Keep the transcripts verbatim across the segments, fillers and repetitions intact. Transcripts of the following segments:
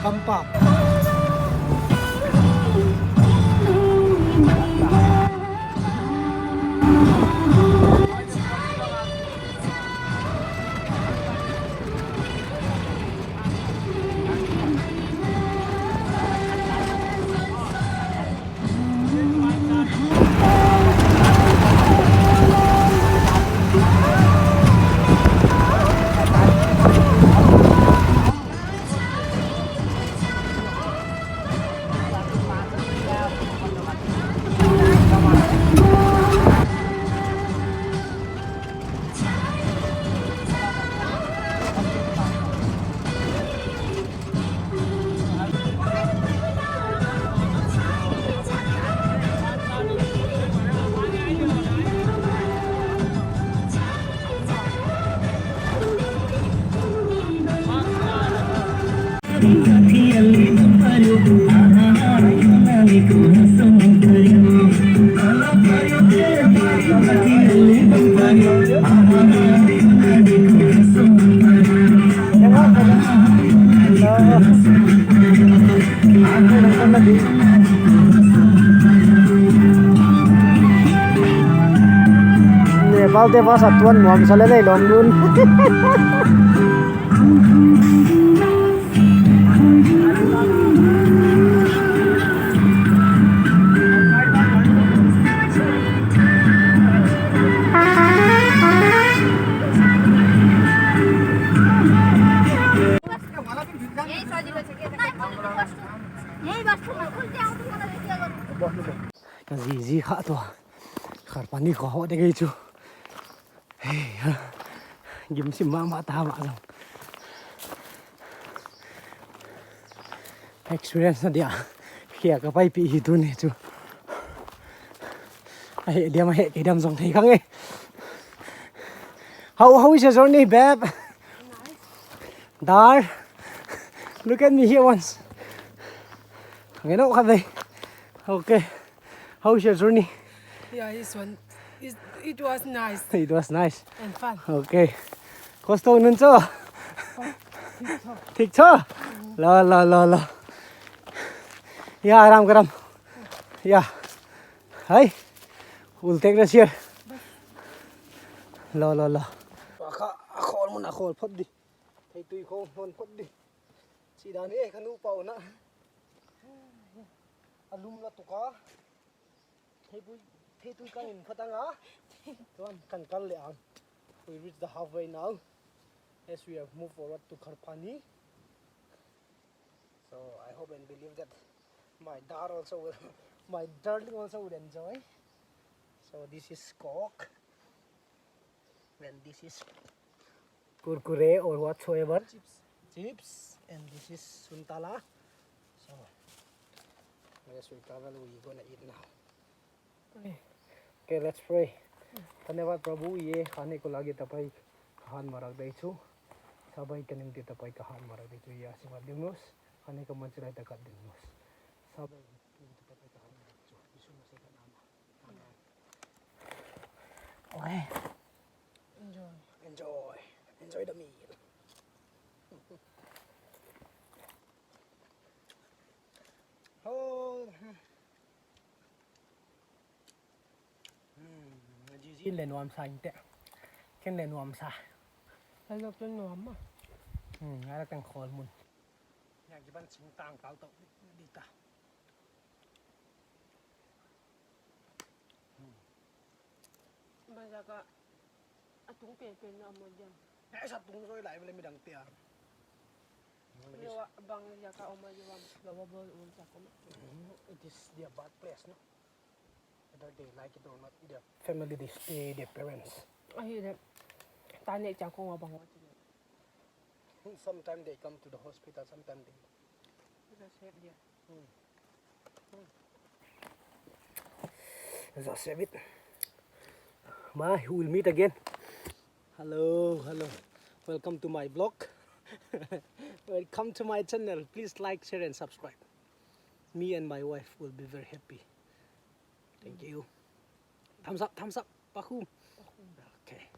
Tampak. Nepal te bus a tuan nuam sa lel e, lawm lun. Ka zizi kha tua. Kharpani kho ho de gei chu. Hei, ha. Gim sim mahmah ta mah zong. Experience na dia. Khia ka paipih hi tuni chu. A heh diam, a heh kei diam zong thei kha nge. How, how is your journey, babe? Dar. Look at me here once. Ngeno kha dei. Okay. How is your journey? Yeah, this one, it, it was nice. It was nice. And fun. Okay. Khosto nun cho? Thik cho? Lo, lo, lo, lo. Ya, aram karam. Ya. Hai. We'll take rest here. Lo, lo, lo. Kha, a khol mun a khol phot di. Theitui khong hon phot di. Chi dan e, ka nu pau na. A lum la tuka. Theitui, theitui kang in phatang a. Tuan kan kal le ang. We reach the halfway now. As we have moved forward to Kharpani. So I hope and believe that my dar also will, my darling also will enjoy. So this is Coke. And this is Kurkure or whatsoever. Chips. Chips. And this is Suntala. So, as we travel, we gonna eat now. Pray. Okay, let's pray. धन्यवाद प्रभु, ये खाने को लागे तपाईँ हात मार्दै छु। सबै का निम्ति तपाईँ का हात मार्दै छु। ये आशीर्वाद दिनुहोस्। खानेको मान्छेलाई त काटिदिनुहोस्। सबै निम्ति तपाईँ का हात मार्दै छु। यीशु मसीह का नाम। Okay. Enjoy. Enjoy. Enjoy the meal. Oh. Hmm, zizi le nuam sa inte. Ken le nuam sa. Hello, ken nuam ma. Hmm, ara teng khol mun. Yang jiban sing tang kau tau di ta. Bang ziak a tung penpen a om diam. Ai sa tung zoi lai vele midang te a. Lo bang ziak a om a diam. Lo ba bol um sa ko. It is their birthplace, no? Whether they like it or not, their family, they stay, their parents. Ahi de. Tane chang ko bang wa. Sometimes they come to the hospital, sometimes they just have their Hmm. Just save it. Bye, we'll meet again. Hello, hello. Welcome to my vlog. Welcome to my channel. Please like, share and subscribe. Me and my wife will be very happy. Thank you. Thumbs up, thumbs up. Pakhum. Okay.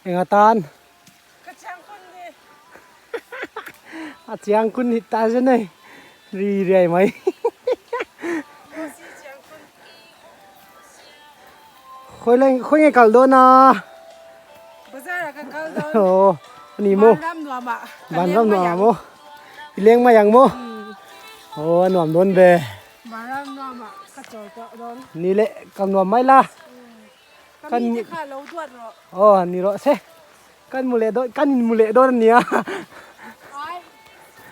Enga tan. A chiang kun hita zen ei. Ri ri mai. Khoi leng, khoi nge kal dona. Bazar a ka kal don. Oh, ni mo. Vanram nuam a. Vanram nuam mo. I leng mai ang mo. Hmm. Oh, nuam don be. Vanram nuam a ka chol to don. Ni le kal nuam mai la. Hmm. Kan kami te kha lo duat ro. Oh, ni ro se. Kan mu le don, kan in mu le don nia. Ai.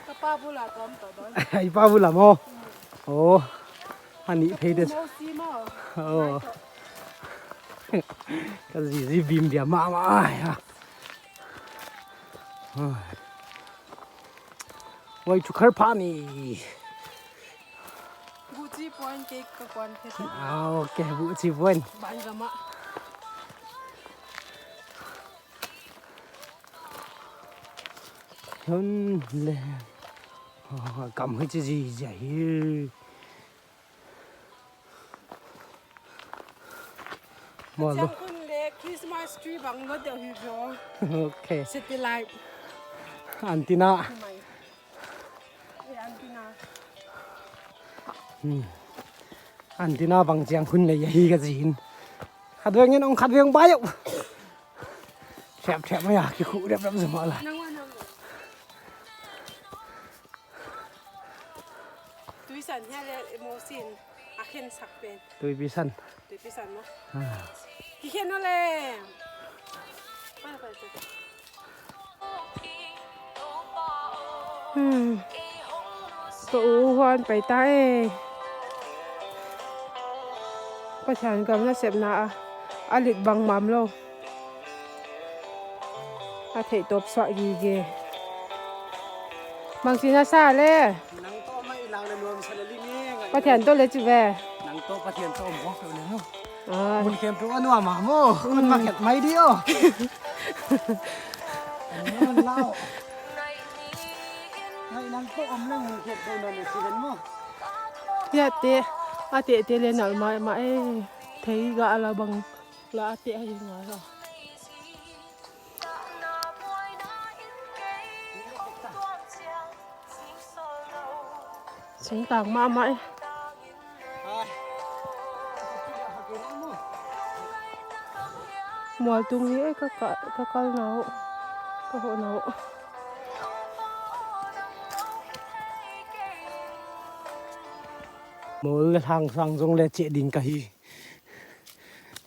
Ka pa bula tom to don. Ai pa bula mo. Oh. Ani phei de. Mo si mo. Oh. Ka zizi bim dia ma ma ai ha. Wai chu khar pha ni. Buchi point ke ka kuan khe ta. Ah, okay, buchi point. Ban gama. Hun le. Ah, kam hui chi zi zi hi. Mo lo. Chang kun le Christmas tree bang lo deuh hi jo. Okay. Satellite. Antenna. Mai. Eh, antenna. Hmm. Antenna bang chiang hun le hi ka zin. Khat veng en ong khat veng bai. Thiap thiap mai a ki khu rep rep zama la. Nang wa nang. Tuisan hia le emosin a khen sak pen. Tuipi san. Tuipi san mo. Ah. Ki khen no le. Pai, pai, pai. Hmm. Ka u huan pai ta e. Pathian gam nasepna a, a lit bang mam lo. A theih tawp suah gige. Bangchi na sa le. Nang toh mai lang le nuam sa le ling e, ngai. Pathian toh le chi ve. Nang toh Pathian toh om bawk le no. Ah. Mun kem tu a nuam a mo. Mun ma khet mai di o. Mun lau. Ngai nang toh om lang mun khet tu na le si den mo. Ya te, a te te le nal mai mai e. Thei ga la bang la a te ai nga la. Singtang mahmah e. Mual tung hi e ka, ka, ka kal nau. Ka hoh nau. Mual le hang sang zong le chih ding ka hi.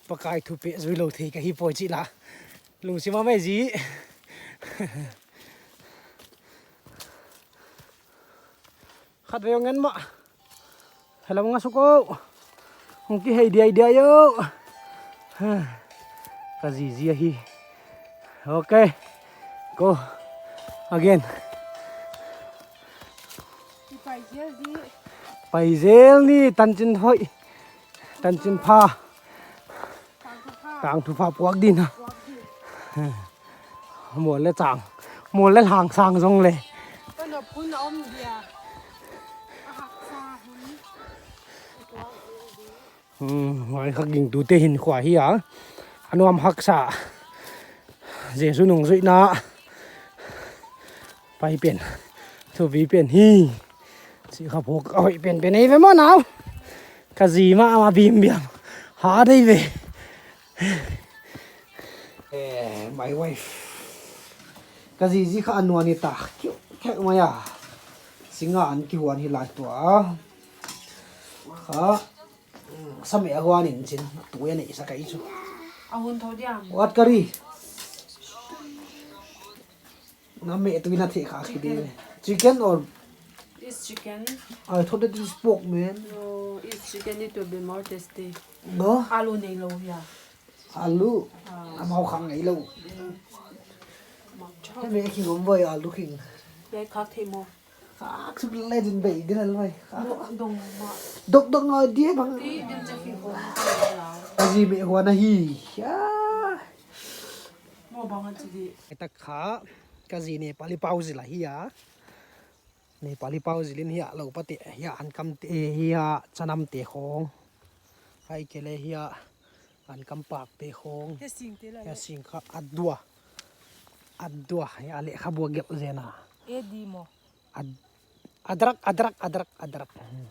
Pakai thu peh zui lou thei ka hi poi chih la. Lungsim a mai zi. Khat vei ong en mah. Helam nga suk o. Ong ki hei diai diai o. Ka zi zi ahi. Okay. Go. Again. Pai zel ni tanchin hoih. Tanchin pha. Tang thupha puak din a. Mual le chang. Mual le hang sang zong le. Hmm, ngai kha gingtute hinkhua hi a. A nuam haksa. Jesu nungzuihna. Pai pen. Thupi pen hi. Chi kha phawk a hoih pen pen ei ve maw nau. Ka zi mah a bim biam. Ha dei ve. Eh, my wife. Ka zi zi kha a nuan hi ta. Kiu, kiu mai a. Singa an kihuan hi lai tua. Kha. Sa me a huan in chin. Tu ya nei sa kai chu. A hun tho diam. Wat kari. Na me tu na the kha khi de. Chicken or? It's chicken. I thought that is pork, man. No, it's chicken. It will be more tasty. No? Alu nei lou ya. Alu? Ah. Amau khang nei lou. Mm. He me khi gom boy alu khing. Yai khak thei mo. Khak sup le din bei din al mai. Khak. Dok dong ma. Dok dong ngai dia bang. Ti din cha khi gom. Aji me huan ahi. Ya. Mo bang a chi di. Eta kha, ka zi Nepali pau zi la hi a. Nepali pau zi lin hi a, lou pa te hi a, an kam te hi a, chanam te khong. Hai ke le hi a, an kam pak te khong. He sing te la. He sing kha a dua. Adua, ya le khabu gel zena. Edi mo. Ad-, adrak, adrak, adrak, adrak. Hmm.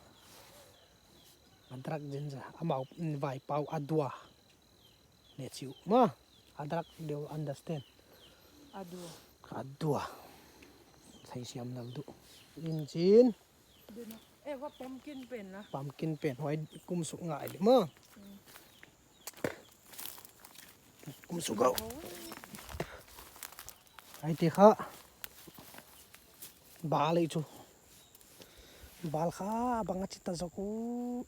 Adrak zenza. Amau, mm, vaipau adua. Let's you. Ma, adrak, they will understand. Adua. Adua. Sai siam nal du. Injin. Duna. Eh, wa pumpkin pen na. Pumpkin pen. Huai kum suk ngai di ma. Hmm. Kum suk gau. Ai te kha. Bal ei chu. Bal kha bang a chita zaku.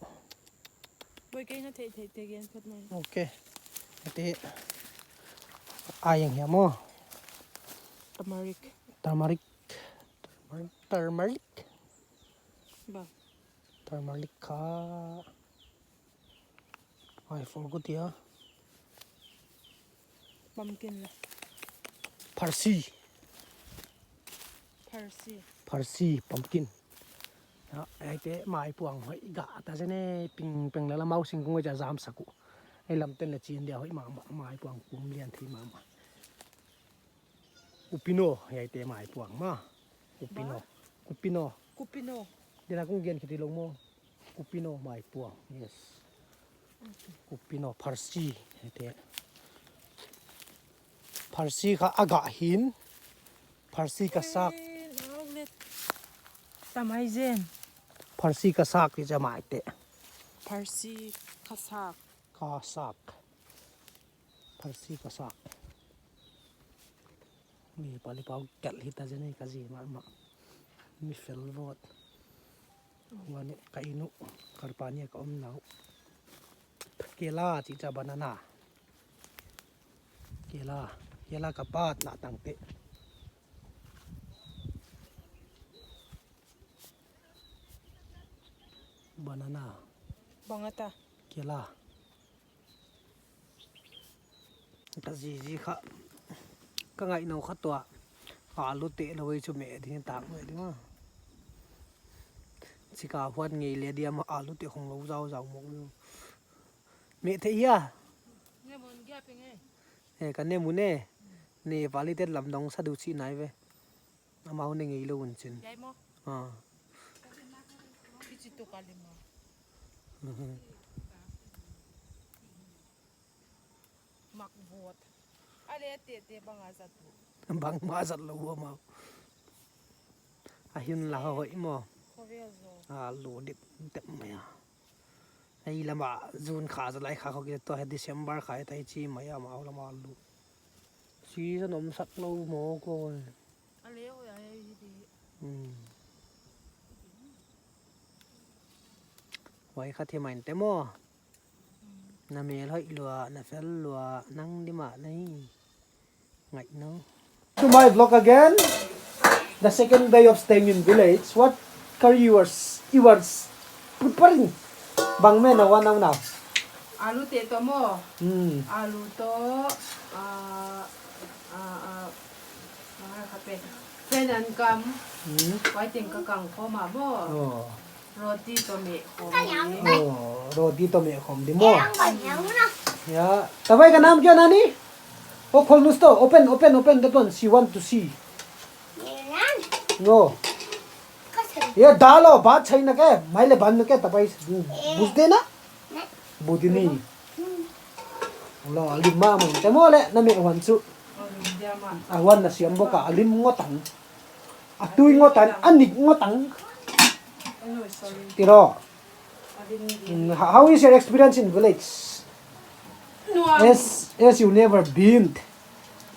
Boi kei na thei thei thei gen phat mai. Okay. Ate. Ai yang hiam mo. Turmeric. Turmeric. Turmeric. Ba. Turmeric kha. I forgot ya. Pumpkin la. Pharsi. Pharsi. Pharsi, pumpkin. Ya, ai te maipuang hoi ga ta zene ping peng la la mau singkung ja zam saku. Ai lam ten la chin dia hoi ma ma maipuang kum lian thei ma ma. Upino, ai te maipuang ma. Upino. Ba? Kupino. Kupino. Dena kung gen kiti long mo. Kupino maipuang. Yes. Kupino pharsi. Ete. Pharsi kha aga hin. Pharsi ka sak. Eh, nau le. Tamai zen. Pharsi ka sak i jamai te. Pharsi ka sak. Ka sak. Pharsi ka sak. Mi pali pau kel hita zene ka zi ma ma. Mi fel vot. Huan ka inu karpania ka om nau. Kela chicha banana. Kela, kela ka pat na tang te. Banana. Bang a ta. Kela. Ka zizi kha. Ka ngaihnou kha tua. Alu te lo ei chu meh ding tak meh ding a. Chika huan ngei le diam alu te khong lo zau zau mok lo. Meh thei hia. Ne mun gia pe nge. Eh, ka ne mun e. Ne vali te lam dong sa du chi nai ve. Amau ne ngei lo un chin. Yai mo. Ah. Kichi tu kali mo. Mhm. Mak vot. Ale te te bang a zat tu. Bang ma zat lo amau. A hin la hoi mo. Khovel zo. A lo dik tek mai a. Ei lama June kha zalai kha khawk i tua he December kha i tai chi mai a mau lama lu. Season om sak lo mo ko. A leu ya hei hi di. Hmm. Huai kha thi mai te mo. Hmm. Na mel hoih lua, na fel lua, nang di mah nei. Ngai no. To my vlog again. The second day of staying in village. What curry you are s-, you are s-, preparing? Bang me na wan now now. Alu te to mo. Hmm. Alu to, ah, ah, ah, ah, kape. Pen an kam. Hmm. Wai ting ka kang ko ma mo. Oh. Roti to meh khawm di. Oh, roti to meh khawm di mo. Ya, तपईँको नाम के हो नानी? Oh, खोल्नुस् त. Open, open, open that one. She want to see. No. ये डालो, बात छैन के? मैले भन्नु के तपाईँ बुझ्दैन? बुझ्दिनी. ल, अलिक माम हुन्छ म ले, नमेक भन्छु। A huan na siam bawk a, a lim ngawt ang. A tui ngawt ang, a nik ngawt ang. Tiro. Mm, ho-, how is your experience in village? As, as you never been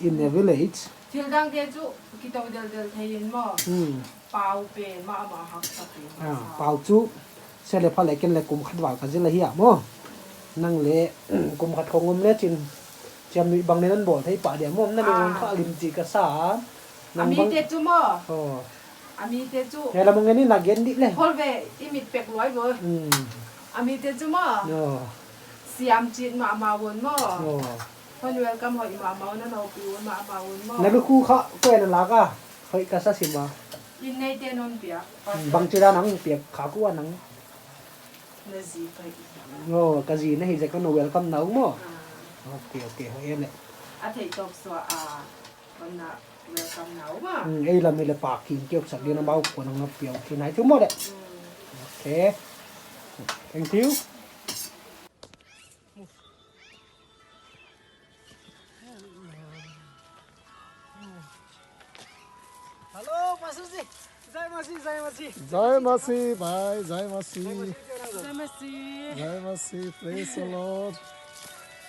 in a village. Thil dang te chu kito del del thei in maw. Hmm. Pau pen mahmah, haksa pen. Ah, haksa. Pau chu se le pha le ken le kum khat val ka zil ahi a maw. Nang le kum khat khong om le chin chiam nui bang ne nan bawl thei pah dia maw. Na le ngon kha lim chi ka sa. A mi te chu maw. Oh. A mi te chu. He la mong ni na gen di le. Hol ve i mit pek luai bo. Hmm. A mi te chu maw. Oh. Siam chit mahmah un maw. Oh. Hon welcome hoih mahmah un, a naupi un mahmah un maw. Na lukhu kha ko na la ka. Hoih ka sa sim a. In nei te non pia. Bang chi dan nang pia kha ku a nang. Na zi ka hi. Oh, ka zi na hi zek a no welcome na u maw. Ah. Okay, okay, hoih e le. A thei tok sua a. Welcome now, ma. Hmm, ei lam ni le parking kiok sak ding a, mau ko nang na piau ki nai tu mo de. Hmm. Okay. Thank you. Hello, Pastor ji. जय मसीह, जय मसीह। जय मसीह भाइ, जय मसीह। जय मसीह। जय मसीह, praise the Lord।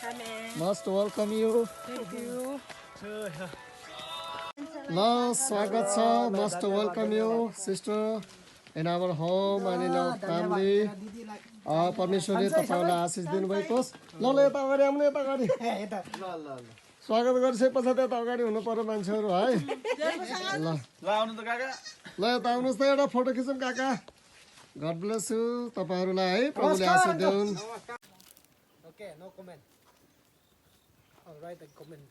Amen। Most welcome you। Thank you। ल, स्वागत छ, most welcome you, sister, in our home and in our family। अ, परमेश्वरले तपाईंलाई आशिष दिनुभएको होस्। ल, ल, यता अगाडि आउनु, यता अगाडि। स्वागत गरिसके पश्चात यता अगाडि हुनु पर्यो मान्छेहरू है। ल। ल, आउनु त काका। ल, यता आउनुस् त, एउटा फोटो खिचौँ काका। God bless you, तपाईंहरूलाई है, प्रभुले आशिष दिउन्। Okay, no comment। I'll write a comment.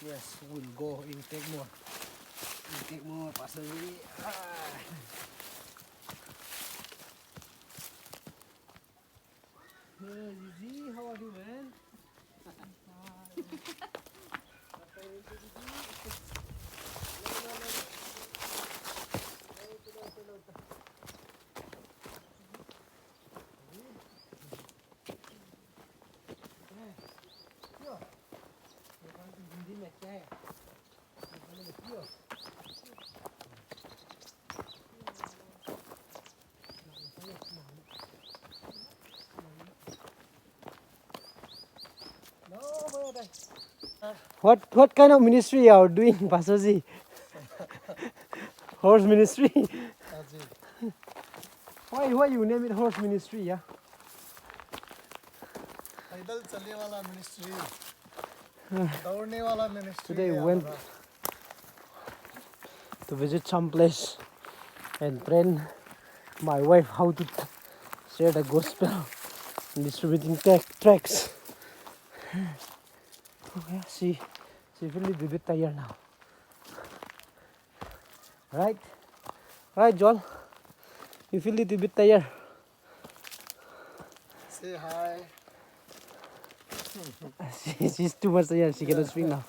Yes, we'll go in take more. In take more, Pastor Willie. Ah. Hey, Zizi, how are you, man? What, what kind of ministry you are doing, Pastor ji? Horse ministry? Why, why you name it horse ministry, yeah? पैदल चलने वाला ministry, दौड़ने वाला ministry। Today we went to visit some place and train my wife how to t-, share the gospel, distributing tra-, tracts. Oh, yeah, she, she feel little bit tired now. Right? Right, Joel? You feel little bit tired? Say hi. She, she's too much tired. She cannot speak now.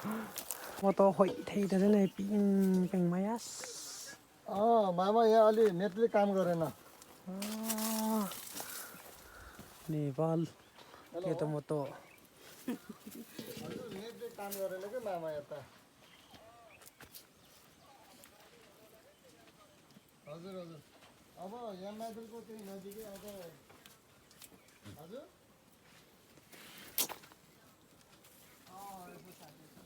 Motor hoih thei ta ne, ping peng mai as. अँ, मामा यहाँ अलि netले काम गरेन। अँ, नेपाल। Hello। के त मोटो। हजुर, netले काम गरेन के मामा यता? हजुर, हजुर। अब यहाँ माइकलको त्यही नजिकै अब, हजुर? अँ, यसो साथी छ।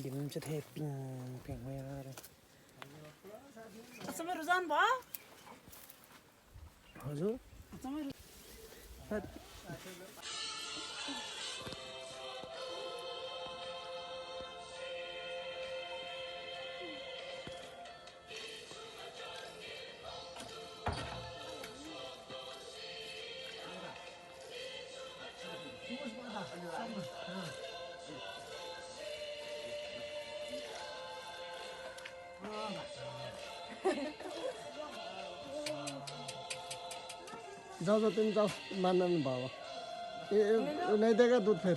Gim cha the ping ping mai a re. Asam rujan ba? Hazu? Asam ru- Hat. जाऊ, जाऊ, तिमी जाऊ, मान्नु बाबा। ए, ए, नहीं देगा दूध फिर।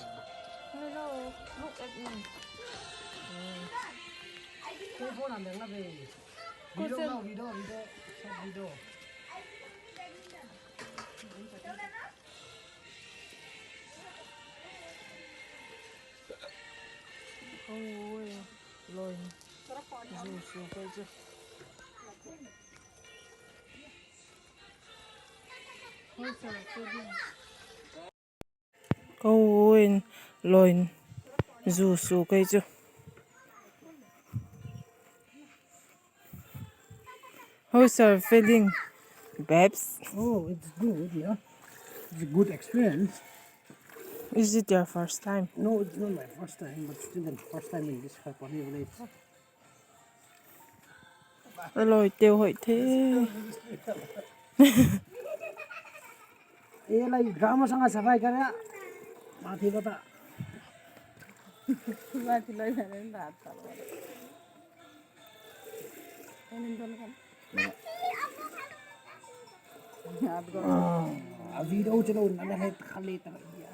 Look at me। Video, video, video, video। Oi, loin. Zu su kai chu. Ko in loin zu su kai chu. How's your feeling, babes? Oh, it's good, yeah. It's a good experience. Is it your first time? No, it's not my first time, but still the first time in this Kharpani village. Aloi teu hoih the. ए, यसलाई राम्रोसँग सफाइ गरेर माथिबाट माथि लैजाने नि त हात फाल्नु पर्यो। A video chalo na la het khale ta ya.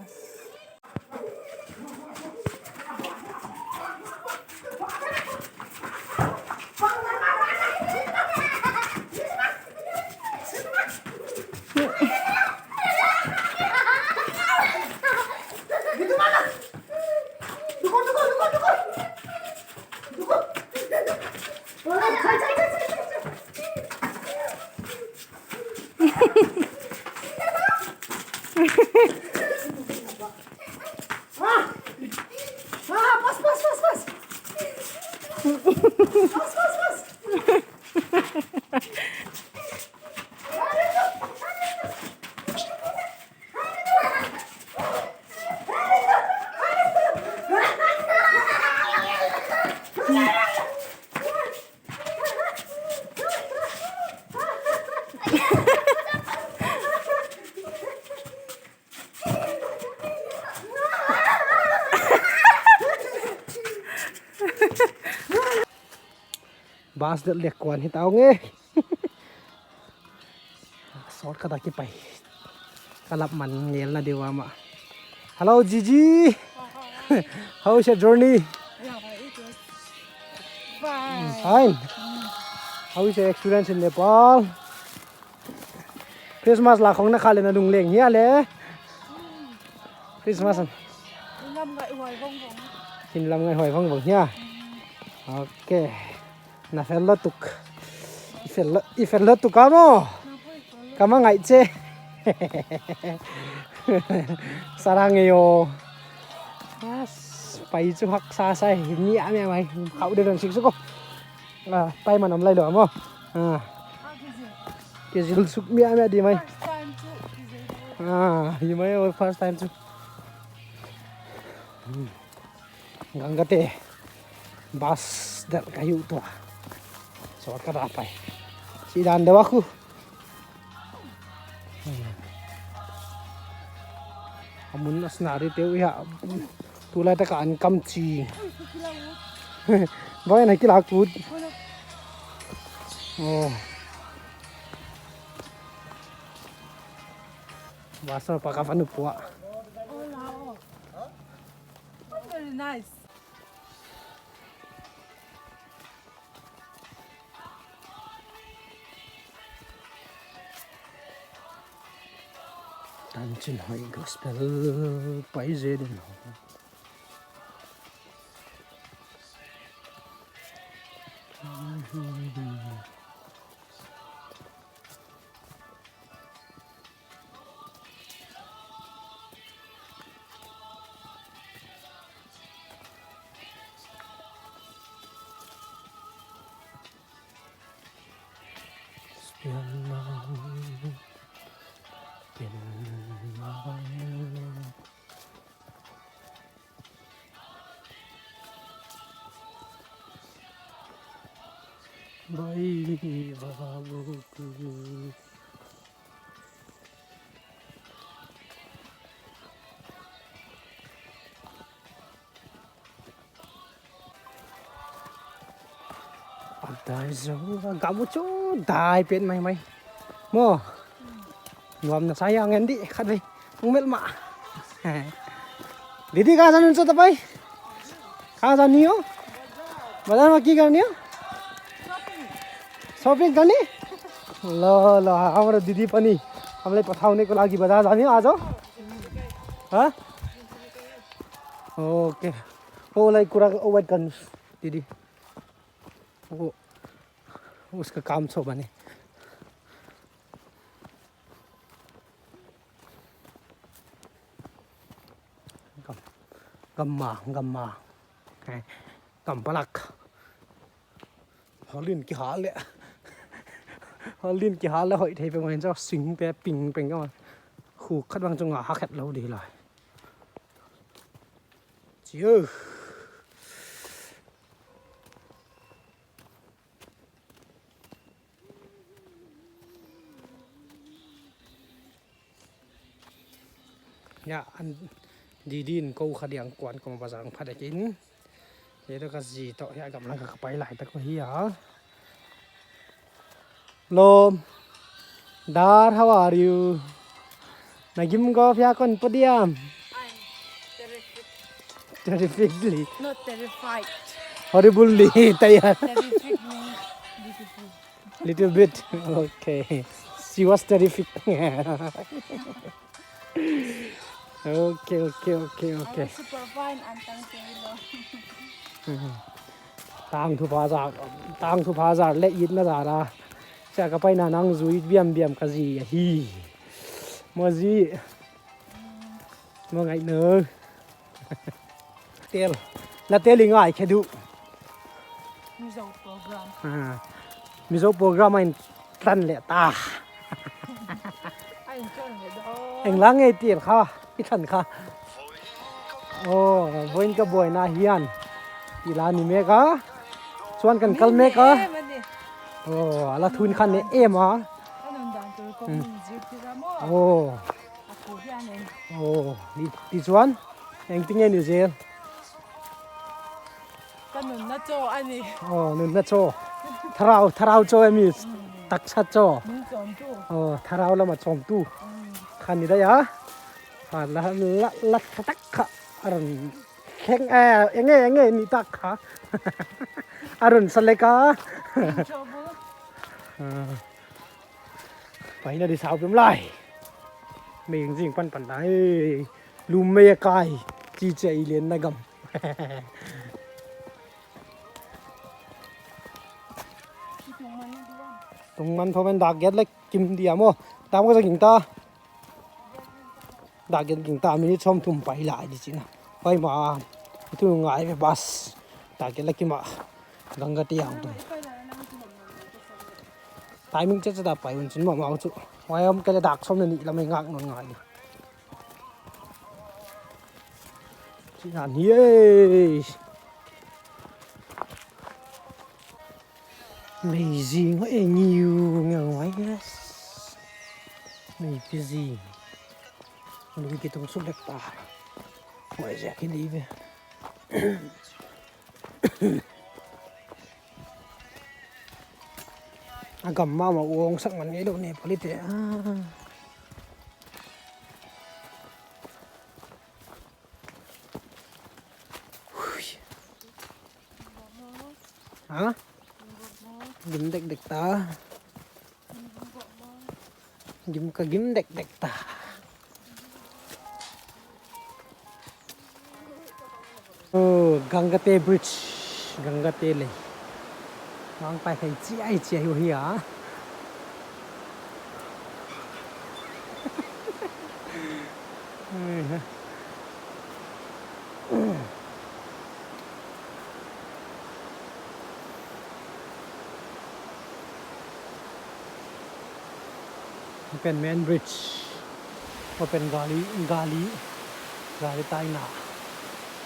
Bus delh leh kuan hi tau nge. Shortcut a kipai. Ka lap man ngel na deuh a mah. Hello, Gigi. How is your journey? Yeah, it was fine. Fine. How is your experience in Nepal? Christmas la khong na kha leh na lungleng hia le. Christmas an. Lam ngai huai vong vong. Hin lam ngai huai vong vong hia. Okay. Na fel lou tuk. I fel lou, i fel lou tuk a maw. Ka ma ngai che. Sarang e yo. Bas, pai chu haksa sa hi mi a mi a mai. Khau de don sik suk o. Ah, pai man om lai lou maw. Ah. Kizil suk mi a mi a di mai. Ah, hi mai o first time chu. Hmm. Gangate bus delh ka hi uh tua. Shortcut a pai. Chi dan deuh a khu. Hmm. A mun a scenery te uh hia. Tulai tak a an kam chi. Bang na kila kut. Oh. Bus a pa ka fanu pua. Very nice. Tanchin Hoi Gospel pai zel in. Bai va bu ku. A dai zo, a gam uh chu dai pen maimai. Maw. Nuam na sa hia ngen di, khat vei. Hong melh mah. Didi, कहाँ जानुहुन्छ तपाईँ? कहाँ जाने हो? बजारमा के गर्ने हो? Shopping गर्ने? ल ल, हाम्रो दिदी पनि हामीलाई पठाउनेको लागि बजार जाने हो आज। हाँ? OK. ओलाई कुरा wait गर्नुस् दिदी. वो उसका काम छ भने. Gam, gamma, gamma. Eh, gam palak. Holin kihal le. Holin kihal le hoih thei pe main cho sing pe ping peng ka ma. Khu khat bang chunga ha khat lou di lai. Chiu. Ya, an didi in kou kha diang kuan kou ma bazang pha dek in. Ye to ka zi to ya gamla ka pai lai ta ko hi ya. Lom. Dar, how are you? Na gim gawp hia kon podium? I'm terrific. Terrifically. Not terrified. Horribly tired. Terrific means beautiful. Little bit. Okay. She was terrific. Okay, okay, okay, okay. I was super fine and thank you, Lord. Tangthupha zar, tangthupha zar leh itna zar a. Sia ka paina nang zui biam biam ka zi ahi. Maw zi. Maw ngai no. Tel. Na tel i ngai khe duh. Mizo program. Ah. Mizo program a in tlan le ta. A in tlan le do. Eng lang ei tel kha. I tlan kha. Oh, boin ka boina hian. I la ni mek a. Chuan kan kal mek a. Ni em a ni. Oh, a la thun khan ne em a. A nun dan tur ko min zir ti ra maw. Oh. A thu hian eng. Oh, ni ti chuan. Eng ti nge ni zel. Ka nunna chaw a ni. Oh, nunna chaw. Thlarau, thlarau chaw emi. Mm. Taksa chaw. Min chawmtu. Oh, thlarau lama chawmtu. Mm. Khan ni dai a. Ha, la, la, la, kha tak kha. A rawn thleng, eh, enge, enge, ni tak kha. A rawn sa lek a. Min chawm bu. Ah. Paina di sau pem lai. Mei zing pan pan lai. Lum mei a kai. Chi che i len na gam. Tung man tho men dak get lek kim dia maw. Tam ka sa ging ta. Dak gen ging ta, minute sawmthum pai lai di china. Pai ma, itu ngai ve bus. Dak gen la kima, Gangate ang tu. Timing chet chet a pai un chin mahmah chu. Huai om kei leh dak sawmnih lam i ngak nawn ngai di. Chih dan hi e. Amazing, what a new, yes. Amazing. Lui kitung suk dek ta. Huai ziak hi di ve. A gam mahmah uang sak man ngei lou Nepali te. Ah. Hui. Ha? Gim dekdek ta. Gim ka gim dekdek ta. Oh, Gangate Bridge. Gangate lei. Mang pai khai chiai chiai uh hi a. Pen main bridge. Pen gali, gali, gali taina.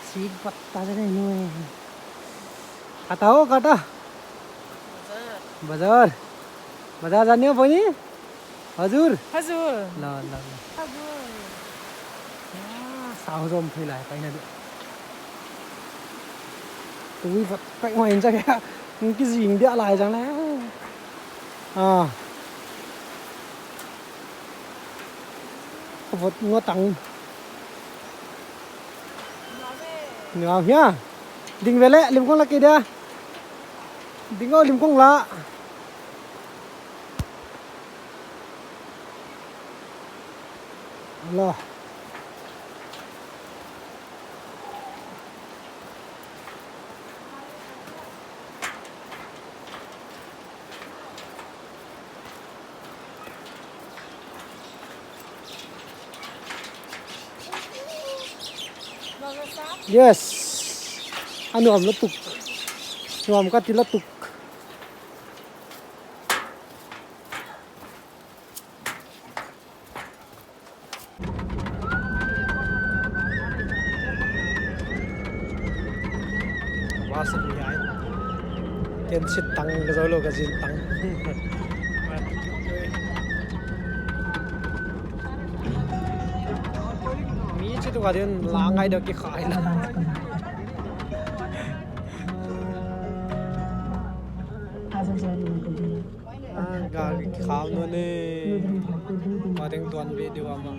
Sik patta jane nui. Kata ho, kata. Bazar. Bazar. Bazar jane ho, boni? Hazur? Hazur. La, la, la. Hazur. Ah, sau zom phi lai, pai na de. Tui vat kai mai in chak ya. Ki zing dia lai jang le. Ah. Ka vot ngo tang. Ngau hia. Ding vele, lim kong la ki dia. Ding o, lim kong la. Lo. Yes. A nuam lutuk. Nuam ka ti lutuk. Bus a ni ai. Ken sit tang ka zou lou ka zin tang. Mi chi tu ka din la ngai deuh ki khai la. गाडी खाउनु ने। परेङ दुवान बे देवा मा।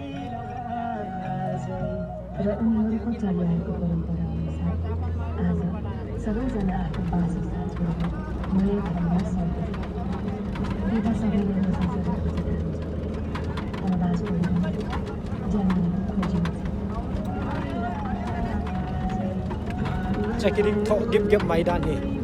र उनीहरूको चल्याएको परम्परा अनुसार आज सबैजना आफ्नो वासस्थान छोडेर नयाँ ठाउँमा सर्दछ। यता सबैले नसा सकेको छ। तर वास्तवमा जन्मको खोजीमा छ। Chakering tho gip gip mai dan hi.